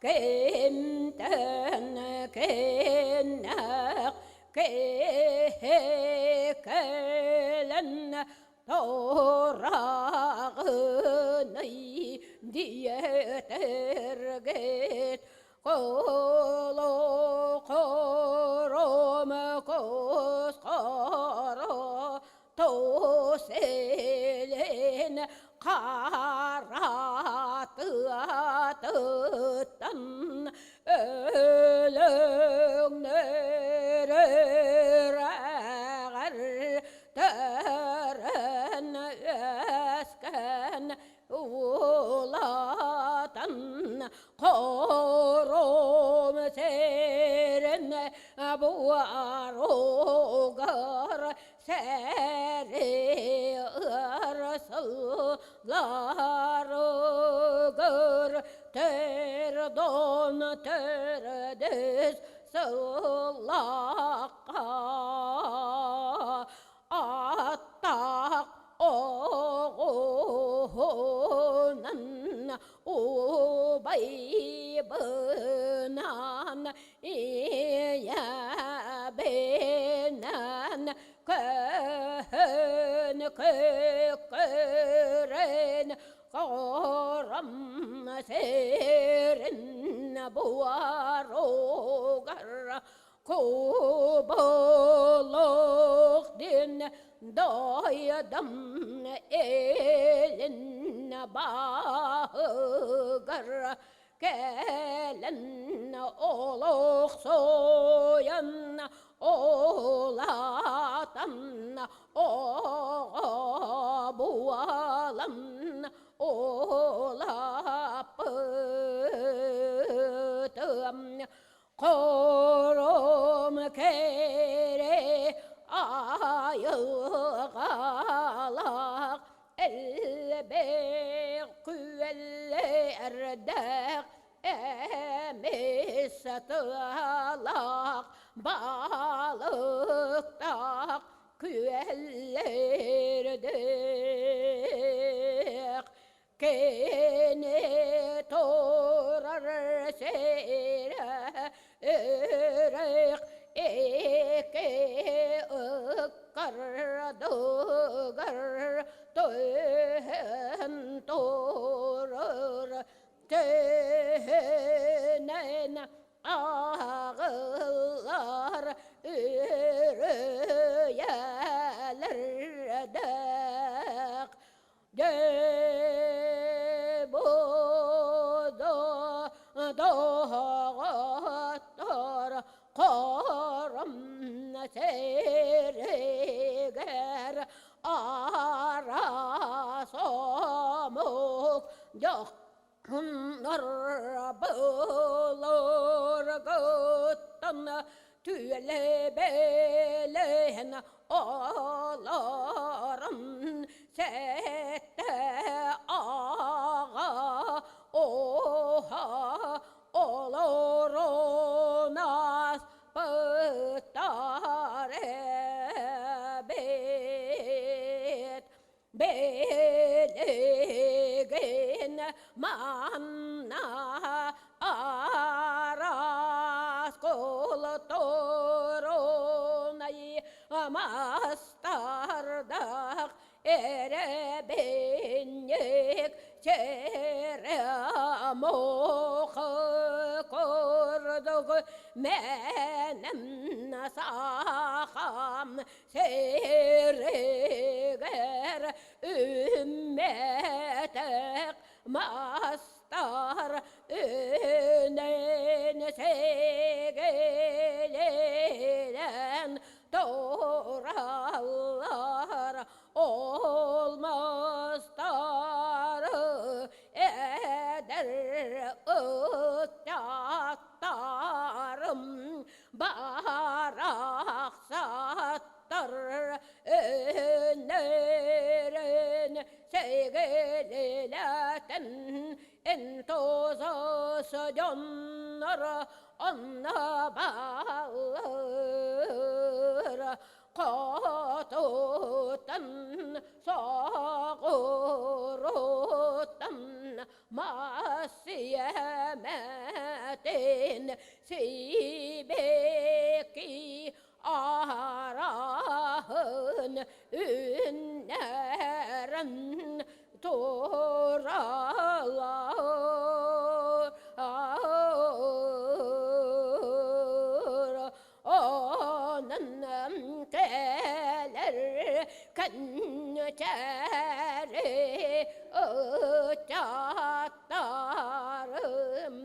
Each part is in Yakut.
Кимтэн кэннэх киһи кэлэн тураҕыный диэтэргит Коло кором кос хоро тос элен харатыатыттан өлөҥнөрүрэҕэр төрөн үөскэн улаатан хором сэрин буоругар сэри ырсылларыгар төрдон төрдүс сыллахха аттаах оҕуһунан убайбынан ийэбинэн көһөн көккөрөн хором сирин буоругар Куболох диэн дойдум илин баһыгар кэлэн олохсуйан улаатан оҕо буолан улааппытым. Хором кэрэ айылҕалаах элбэх күөллэрдээх эмис тыалаах балыктаах күөллэрдээх Кини турар сирэ үрэх икки ыккардыгар түһэн турар түһүнэн ааҕыллар үрүйэлэрдээх Доҕоттор хором сиригэр араас омук дьоһуннар былыргыттан түөлэбэлээн олорон сэттэ аҕа ууһа олорон ааспыттар эбит. Билигин манна араас култуурунай мастардаах эрэбинньик черемух курдук мэнэм сахам сиригэр үүммэтэх мастар үүнэн сигилинэн тураллар ол мастары эдэр ыччаттарым барахсаттар өнөрөн сэгилилэтэн энтузос дьоннор онно бааллар хотуттан соҕуруттан мас сиэмэ. Сибэкки араһын үннэрэн тураллар. Онон кэлэр кэнчээри ыччаттарым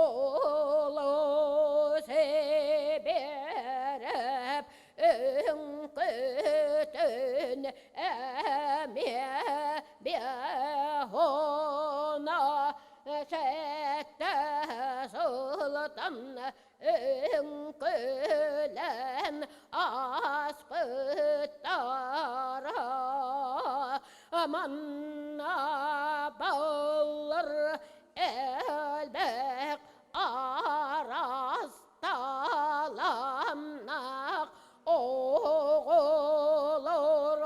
олус биэрэп үҥкүтүн эмиэ биэһона сэттэ сылтан үҥкүүлээн ааспыттара. Манна баллар элбэх араасталамнах оҕолор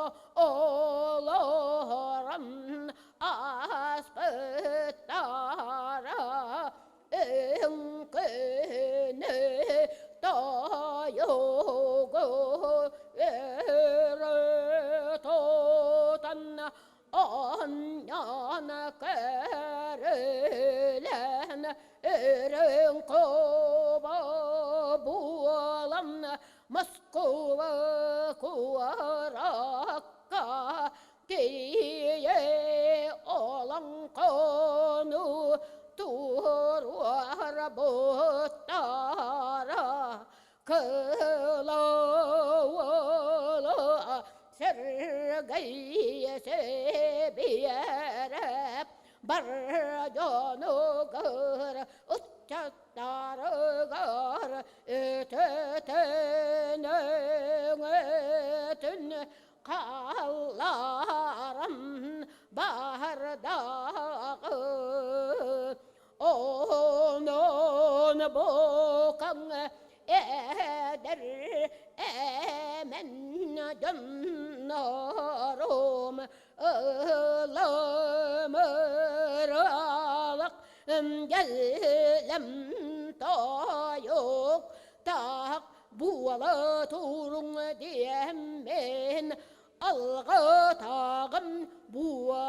олорон ааспыттара. Үҥкүүнү тойугу өрө тутан оонньоон көрүлэн үрүҥ куба буолан Москва куоракка Тиийэ олоҥхону туруорбуттара Кылаула Сэргэй Сэбиэрэп бар дьонугар ыччаттарыгар үтүтүн өҥөтүн Хаалларан баардаҕы онон бокаҥ эдэр эмэн дьоннорум ылымыралык дьэллэм тойук таах буола туруҥ диэммин алҕытаҕым буоллун.